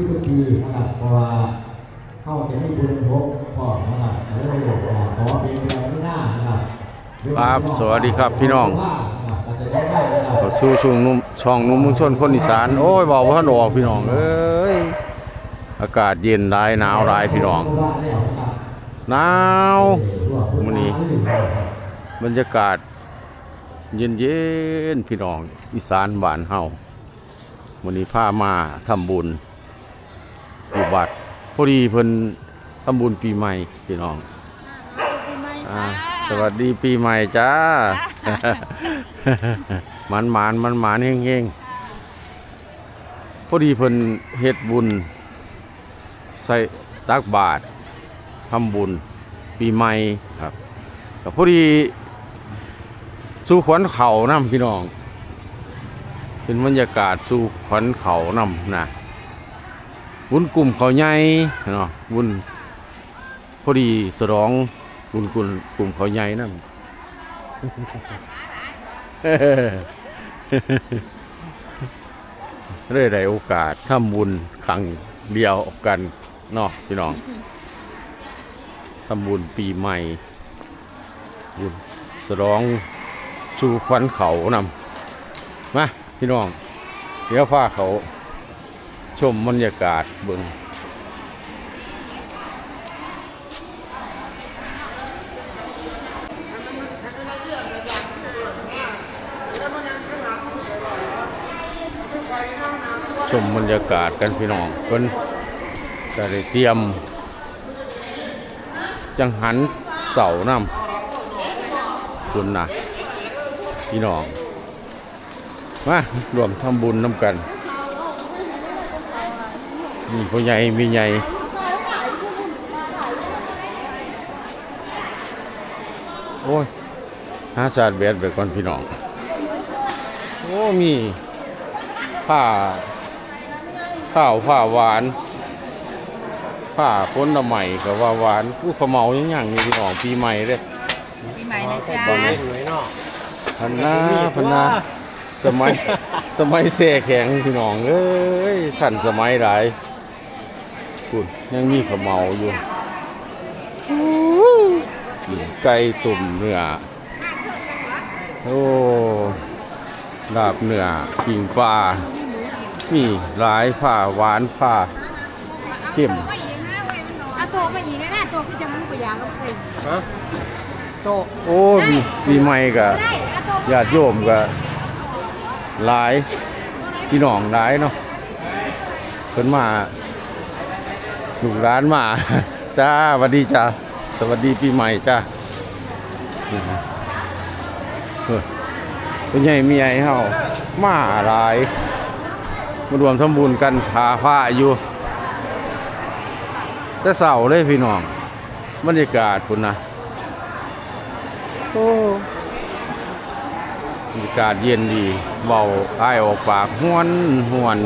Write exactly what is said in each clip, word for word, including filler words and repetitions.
ทุกปีนะครับ เพราะว่าเฮาจะมีบุญครบพร้อมนะครับ โอ้ย ขอเป็นเดือนที่หน้านะครับ ครับ สวัสดีครับพี่น้อง เข้าสู่ช่องหนุ่ม ช่องหนุ่มเมืองชนคนอีสาน โอ้ย เว้าบ่ทันออกพี่น้องเอ้ย อากาศเย็นหลาย หนาวหลายพี่น้อง หนาว มื้อนี้ บรรยากาศเย็นๆ พี่น้อง อีสานบ้านเฮา มื้อนี้พามาทำบุญอยู่วัด พอดีเพิ่นทำบุญปีใหม่พี่น้อง ปีใหม่ อ่า ค่ะ สวัสดีปีใหม่จ้า หมานๆ หมานๆ เฮงๆ พอดีเพิ่นเฮ็ดบุญ ใส่ตักบาตรทำบุญปีใหม่ครับ ก็พอดีสู่ขวัญข้าวนำพี่น้อง เป็นบรรยากาศสู่ขวัญข้าวนำนะ บุญกุมข้าวใหญ่เนาะ บุญ พอดีฉลองบุญกุม กุมข้าวใหญ่นำ เลยได้โอกาสทำบุญครั้งเดียวกันเนาะพี่น้อง ทำบุญปีใหม่ บุญฉลองสู่ขวัญข้าวนำ มาพี่น้อง เดี๋ยวพาเขาชมบรรยากาศเบิ่ง ชมบรรยากาศกันพี่น้อง เพิ่นก็ได้เตรียมจังหันเสานำ คุณนะพี่น้อง มาร่วมทำบุญนำกัน มีพ่อใหญ่ มีใหญ่ โอ้ย หาชาร์จแบตไปก่อนพี่น้อง โอ้ มีผ้า ข้าวผ้าหวาน ผ้าผลไม้ก็ว่าหวาน อู้ ข้าวเหมายังยังอยู่พี่น้อง ปีใหม่เด้ ปีใหม่นะจ๊ะ พันนา พันนา สมัย สมัยแช่แข็งพี่น้องเอ้ย ทันสมัยหลาย คุณยังมีข้าวเหมาอยู่ อู้ ปิ้งไก่ ต้มเนื้อ โอ้ ลาบเนื้อ ปิ้งปลา มีหลาย ผ้าหวาน ผ้าเค็ม เอาตัวมาอีกนะ ตัวคือจะมันไปยางกับใคร ฮะ โตะ โอ้ ปี ปีใหม่ก็ ได้ เอาตัว ญาติโยมก็หลาย พี่น้องหลายเนาะ เพิ่นมา ลูกหลานมา จ้า สวัสดีจ้า สวัสดีปีใหม่จ้า เออ เป็นไงมีไอ้เฮา มาหลาย มาร่วมทำบุญกัน หาพระอยู่ แต่เช้าเลยพี่น้อง บรรยากาศพุ้นนะ โอ้ บรรยากาศเย็นดี เว้าอ้ายออกปาก ฮ้วนฮ้วน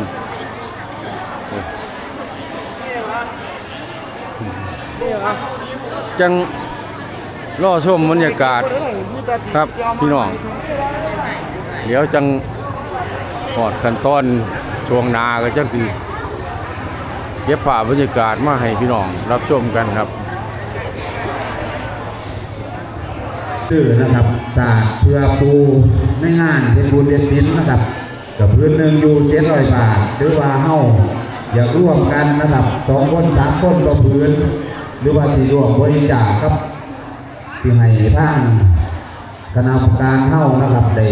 จังรอชมบรรยากาศครับพี่น้อง เดี๋ยวจังฮอดขั้นตอนช่วงหน้าก็จังสิเก็บภาพบรรยากาศมาให้พี่น้องรับชมกันครับ ซื้อนะครับ จากเพื่อปูในงานเฮ็ดบุญเฮ็ดศีลนะครับ กับพื้นหนึ่งอยู่เจ็ดร้อยบาท หรือว่าเฮาอยากร่วมกันนะครับ สองคนสามคนต่อพื้น หรือว่าสิร่วมบริจาคครับ ที่ให้ทางคณะกรรมการเฮานะครับ ได้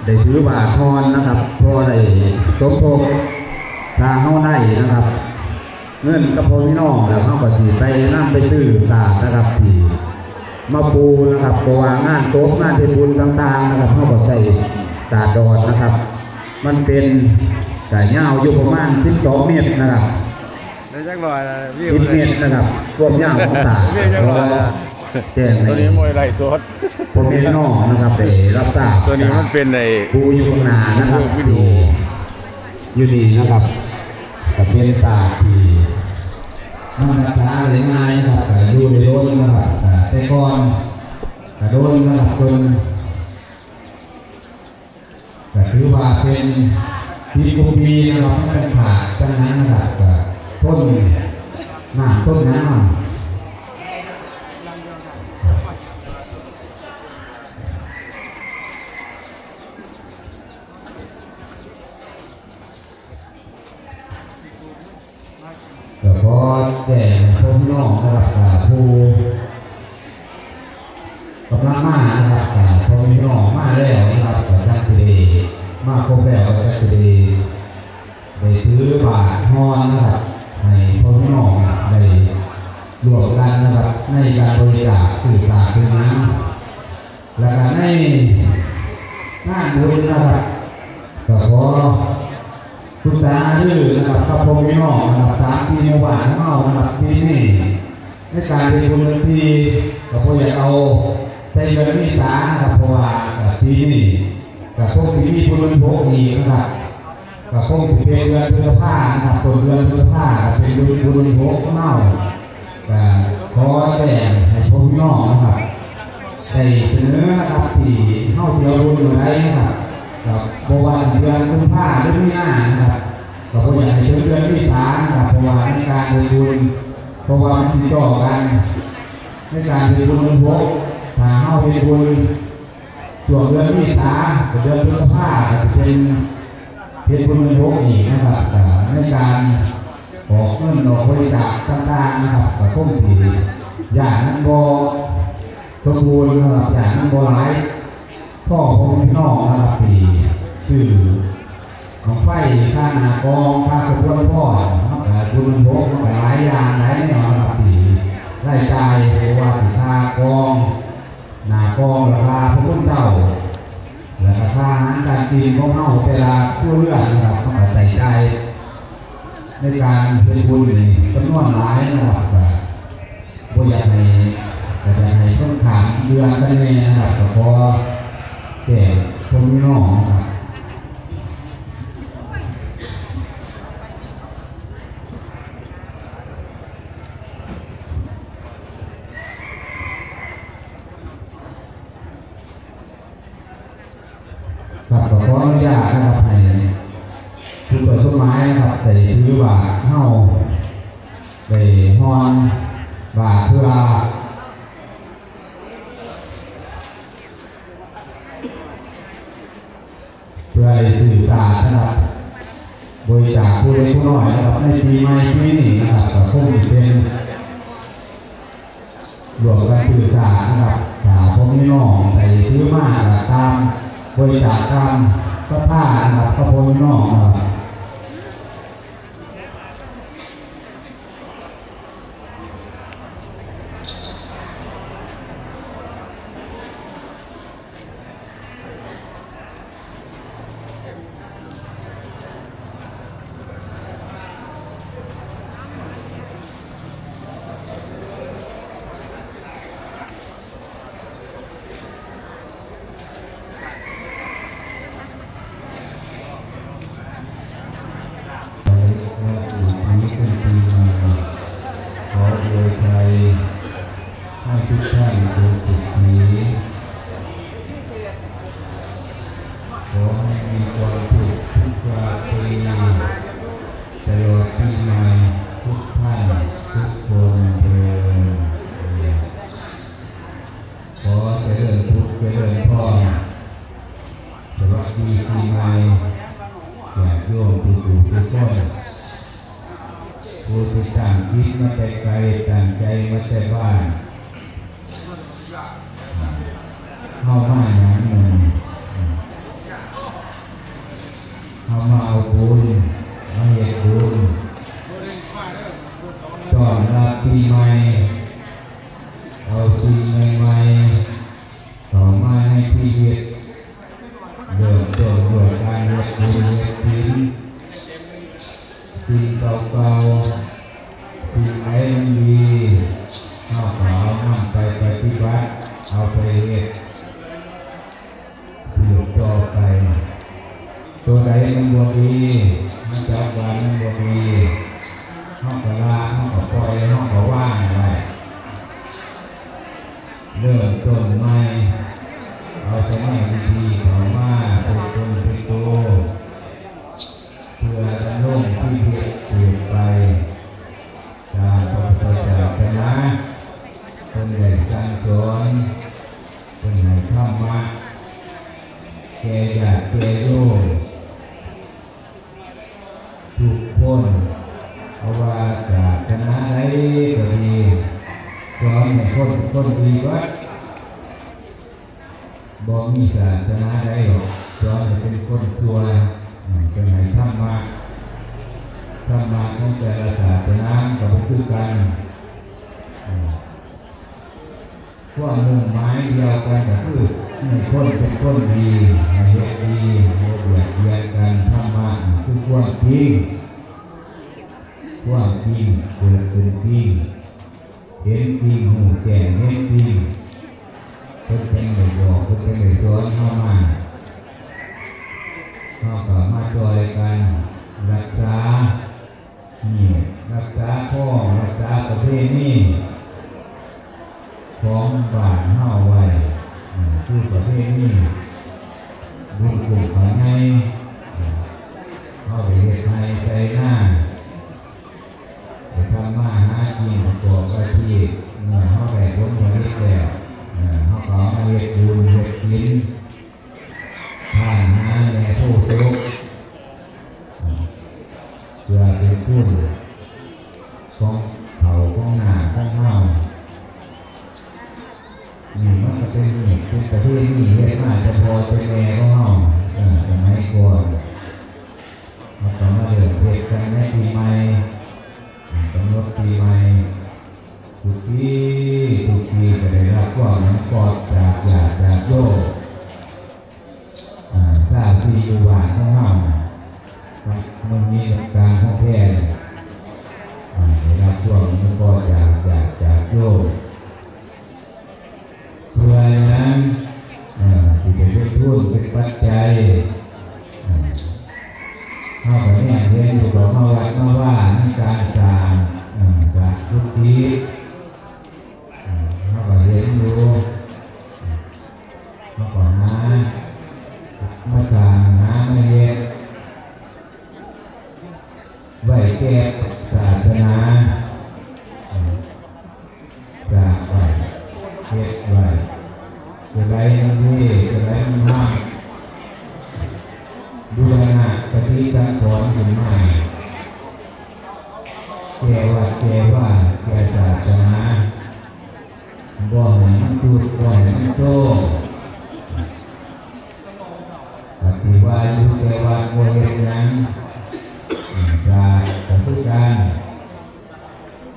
ได้ถือบาตรทอนนะครับ พอได้สมทบ ถ้าเฮาได้นะครับ เงินกับพ่อพี่น้องแล้วเฮาก็สิไปนำไปซื้อสาดนะครับ ที่มาปูนะครับ เพราะว่างานศพงานเฮ็ดบุญต่างๆนะครับ เฮาก็ใช้สาดดอนนะครับ มันเป็น ก็ยาวอยู่ประมาณสิบสองเมตรนะครับ ได้จักร้อยละวิว สิบ เลย เมตรนะครับ ความยาวของสาด วิวจักร้อยละ แจ้งให้ ตัวนี้มวยไล่สด พ่อแม่พี่น้องนะครับ ได้รับทราบ ตัวนี้มันเป็นไอ้ ปูอยู่ข้างหน้านะครับ วิววิดีโอ ที่อยู่นี่นะครับ ก็เป็นสาดที่มันรักษาได้ง่ายนะครับ ก็อยู่ในรถนะครับ ก็แต่ก่อนก็โดนนะครับ เพิ่น ก็ถือว่าเป็น สิบกว่าปีนะครับ มันเป็นขาดจังนั้นนะครับ ก็ต้นน้ำต้นน้ำ ก็ขอแจ้งพ่อพี่น้องนะครับ อ่า ผู้กำลังมานะครับ อ่า พ่อพี่น้องมาแล้วนะครับ ก็จักสิได้มาครบแล้ว ก็จักสิได้ ได้ถือบาตรฮอนนะครับ ให้พ่อพี่น้องได้ร่วมกันนะครับ ในการบริจาคซื้อสลากซื้อหยัง แล้วก็ในงานบุญนะครับ ก็ขอปรึกษาหารือนะครับ กับพ่อพี่น้องนะครับ ตามที่หมู่บ้านของเรานะครับ ปีนี้ในการเฮ็ดบุญเดือนสี่ ก็บ่อยากเอาแต่เดือนเมษานะครับ เพราะว่าปีนี้ก็คงสิมีบุญเดือนหกอีกนะครับ ก็คงสิเป็นเดือนพฤษภานะครับ ต้นเดือนพฤษภาก็เป็นบุญ บุญเดือนหกของเรา ก็ขอแจ้งให้พ่อพี่น้องนะครับ ได้เสนอนะครับ ที่เฮาสิเอาบุญมื้อใดนะครับ ก็บ่ว่าสิเดือนกุมภาหรือมีนานะครับ ก็บ่อยากให้ถึงเดือนเมษานะครับ เพราะว่าในการเฮ็ดบุญ เพราะว่ามันสิจ่อกัน ในการเฮ็ดบุญเดือนหก ถ้าเฮาเฮ็ดบุญช่วงเดือนเมษากับเดือนพฤษภาก็สิเป็น เฮ็ดบุญเดือนหกอีกนะครับ อ่า ในการออกเงินออกบริจาคต่างๆนะครับ ก็คงสิย้านมันบ่สมบูรณ์นะครับ ย้านมันบ่หลายพอพ่อแม่พี่น้องนะครับ ที่ซื้อบั้งไฟ ค่าหน้ากลอง ค่าขบวนฟ้อน มันก็บุญเดือนหก มันก็หลายอย่างหลายแนวนะครับ ที่รายจ่าย บ่ว่าสิค่ากลอง หน้ากลอง แล้วก็พระคุณเจ้า แล้วก็ค่าอาหารการกินของเฮาแต่ละครัวเรือนนะครับ เฮาก็ใช้จ่ายในการเฮ็ดบุญนี่จำนวนหลายนะครับ ก็บ่อยากให้ ก็อยากให้เพิ่นข้ามเดือนไปแน่นะครับ ก็ขอแจ้งพ่อแม่พี่น้องนะครับ ครับ ก็ขออนุญาตนะครับ ให้ผู้ตรวจสมัยนะครับ ได้ถือบาตรเฮา ได้ฮอนบาตรเพื่อ เพื่อให้ซื้อสลากนะครับ บริจาคผู้เล็กผู้น้อยนะครับ ในปีใหม่ปีนี้นะครับ ก็คงสิเป็นร่วมกันซื้อสลากนะครับ ถ้าพ่อแม่พี่น้องได้ถือมาก็ตามบริจาคตามศรัทธานะครับ กับพ่อแม่พี่น้องนะครับ ขออวยชัยให้ทุกท่านจงสุขี ขอให้มีความสุขทุกราตรี ตลอดปีใหม่ทุกท่านทุกคนเทอญ ขอเจริญสุขเจริญพร สวัสดีปีใหม่ ญาติโยมทุกผู้ทุกคน ผู้ที่ตั้งจิตมาแต่ไกล ตั้งใจมาแต่บ้าน เฮามาหยังมื้อนี้ เฮามาเอาบุญ มาเฮ็ดบุญ ต้อนรับปีใหม่ เอาสิ่งใหม่ๆเข้ามาในชีวิต เริ่มต้นด้วยการเฮ็ดบุญเฮ็ดศีล สิ่งเก่าๆ สิ่งใดมันดี เฮาก็เอานำไปปฏิบัติ เอาไปเฮ็ด สืบต่อไป ตัวใดมันบ่ดี เฮาจับว่ามันบ่ดี เฮาก็ละ เฮาก็ปล่อย เฮาก็วางไว้ เริ่มต้นใหม่ เอาแต่แนวดีๆเข้ามาเป็นตนเป็นตัว แก่ญาติแก่โยมทุกคน เพราะว่าศาสนาใดก็ดี สอนให้คนเป็นคนดีเบิด บ่มีศาสนาใดหรอกสอนให้เป็นคนชั่ว อืม เป็นให้ธรรมะ ธรรมะของแต่ละศาสนามันก็บ่คือกัน อืม ความมุ่งหมายเดียวกันก็คือให้คนเป็นคนดี ให้เฮ็ดดี บ่เบียดเบียนกัน ธรรมะนี่คือความจริง ความจริงเกิดขึ้นจริง เห็นจริง ฮู้แจ้งเห็นจริง เพิ่นจั่งได้บอก เพิ่นจั่งได้สอนเฮามา เฮาก็มาช่วยกันรักษา นี่ รักษาคอง รักษาประเพณีของบ้านเฮาไว้ อืม คือประเพณีบุญกุ้งปลาใหญ่ อืม เฮาได้เฮ็ดไร่ไถนา ได้ทำมาหากินประกอบอาชีพ เมื่อเฮาได้ผลผลิตแล้ว เอ่อ เฮาก็เอามาเฮ็ดบุญเฮ็ดศีล ทานหาแม่โพธิ์ศพ เพื่อเป็นทุนของข้าวของน้ำของเฮา นี่มันก็เป็นนี่เป็นประเพณีเฮ็ดมาแต่พ่อแต่แม่ของเฮา เออ สมัยก่อน เฮาก็มาเริ่มเฮ็ดกันในปีใหม่ กำหนดปีใหม่ ทุกปี ทุกปีก็ได้รับความอนุเคราะห์จากญาติจากโยม อ่า ชาวที่อยู่บ้านของเฮา มันมีการทดแทน อ่า ได้รับความอนุเคราะห์จาก จาก จากโยม เพื่อหยัง อ่า ที่จะเป็นทุนเป็นปัจจัย อ่า เฮาก็เนี่ยเรียนอยู่กับมาวัดมาว่ามีการสร้าง อ่า สร้างกุฏิ อ่า เฮาก็เห็นอยู่ เฮาก็หามาสร้างหามาเฮ็ด ไว้แก่ศาสนา สร้างไว้ เฮ็ดไว้ จะได้มันดี จะได้มันงาม บูรณะปฏิสังขรณ์ขึ้นมา แก่วัดแก่วา แก่ศาสนา บ่ให้มันทุกข์ บ่ให้มันโศก ปฏิว่าอยู่แต่วัดบ่เฮ็ดหยัง อืม ก็ ก็คือกัน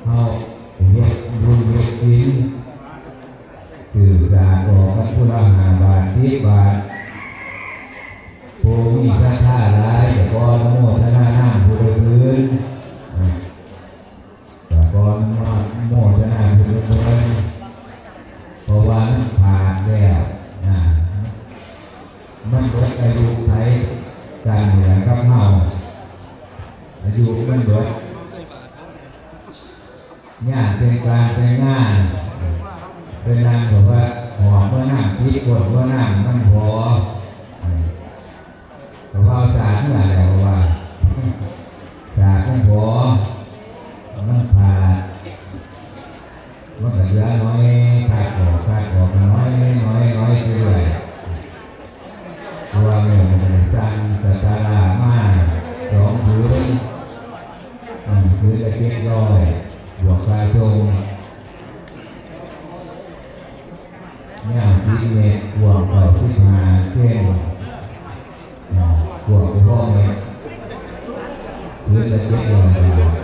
เฮาเฮ็ดบุญเฮ็ดศีล ซื่อสัตย์ออกกันผู้ละห้าบาท สิบบาท ผู้มีศรัทธาหลายก็ขออนุโมทนานำผู้ละผืน อ่า ก็ขออนุโมทนาบุญเพิ่น เพราะว่ามันขาดแล้วนะ มันเบิดอายุไขกันเหมือนกับเฮา อายุมันเบิด ยามเป็นการเป็นงาน เป็นนางบอกว่าหอมว่าน้ำ พริกบดว่าน้ำ มันพอ กะเพราจานนี่แหละว่า จานมันพอ มันขาด มันก็เหลือน้อย ขาดออก ขาดออก น้อย น้อย น้อยไปเรื่อย เพราะว่าหมู่มันสั่งสตารามาสองผืน อืม ผืนละเจ็ดร้อย บวกค่าส่ง ยาวสิบเมตร กว้างเก้าสิบห้าเซน อ่า กว้างเก้าสิบห้าเมตร พื้นละเจ็ดร้อยบาท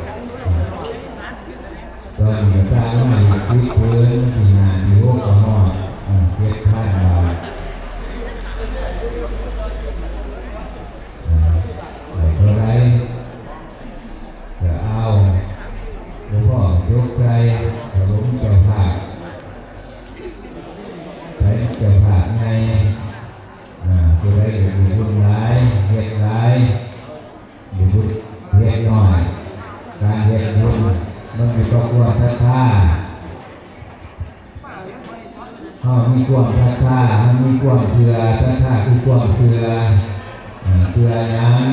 ตอนนี้ก็สร้างมาอีกสิบพื้น ที่ห้าที่หกก็ฮอด อ่า เจ็ดพันบาท อ่า ได้เท่าใดก็เอา หลวงพ่อจกใส่ ขนมเจ้าภาพ ใส่เจ้าภาพไง อ่า ผู้ใดอยากมีบุญหลาย เฮ็ดหลาย มีบุญเฮ็ดน้อย การเฮ็ดบุญมันมีความควรศรัทธา เฮามีความศรัทธา เฮามีความเชื่อ ศรัทธาคือความเชื่อ อ่า เชื่อหยัง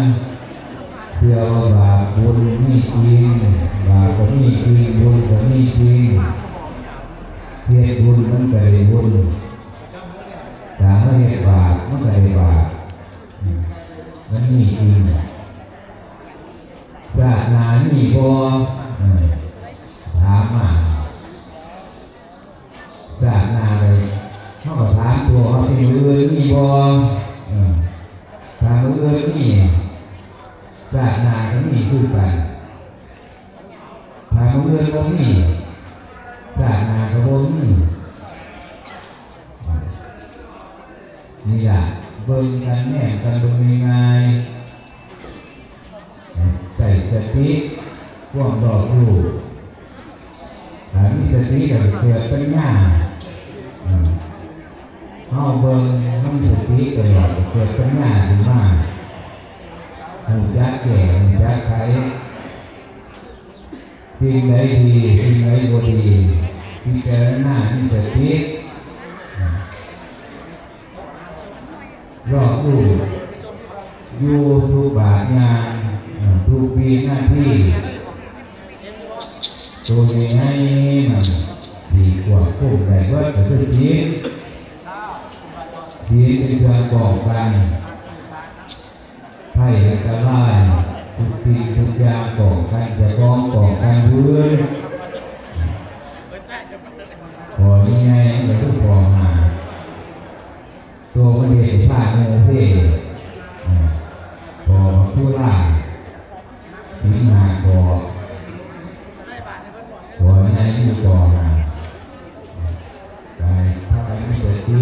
เชื่อว่าบาปบุญมีจริง บาปก็มีจริง บุญก็มีจริง เฮ็ดบุญมันก็ได้บุญ ถ้าเฮาเฮ็ดบาป มันก็ได้บาป นี่จริง ชาติหน้ามีบ่ เออ ถามมา ชาติหน้าเลย เขาก็ถามตัวเขาเป็นมื้ออื่นมีบ่ เออ ถ้ามื้ออื่นมี ชาติหน้าก็มีคือกัน ถ้ามื้ออื่นบ่มี ชาติหน้าก็บ่มี นี่ล่ะ เบิ่งกัน แนมกัน เบิ่งง่ายๆ ใช้สติ ความรอบรู้ ถ้ามีสติก็เกิดปัญญา อืม เฮาเบิ่ง มันสติตลอด เกิดปัญญาขึ้นมา รู้จักแก้ รู้จักไข สิ่งใดดี สิ่งใดบ่ดี พิจารณา มีสติ รอบรู้ อยู่ทุกบาทย่าง ทุกวินาที ตัวนี้ให้มันที่ควบคุมได้เบิดก็คือศีล ศีลเป็นเครื่องป้องกัน ภัยอันตราย ทุกสิ่งทุกอย่าง ป้องกันเจ้าของ ป้องกันผู้อื่น ข้อนี้ไง มันก็คือข้อห้า ตัวมันเฮ็ดให้พลาดหมู่เพศ อ่า ข้อผู้ล่า ศีลห้าข้อ ข้อนี้คือข้อห้า กายพากันมีสติ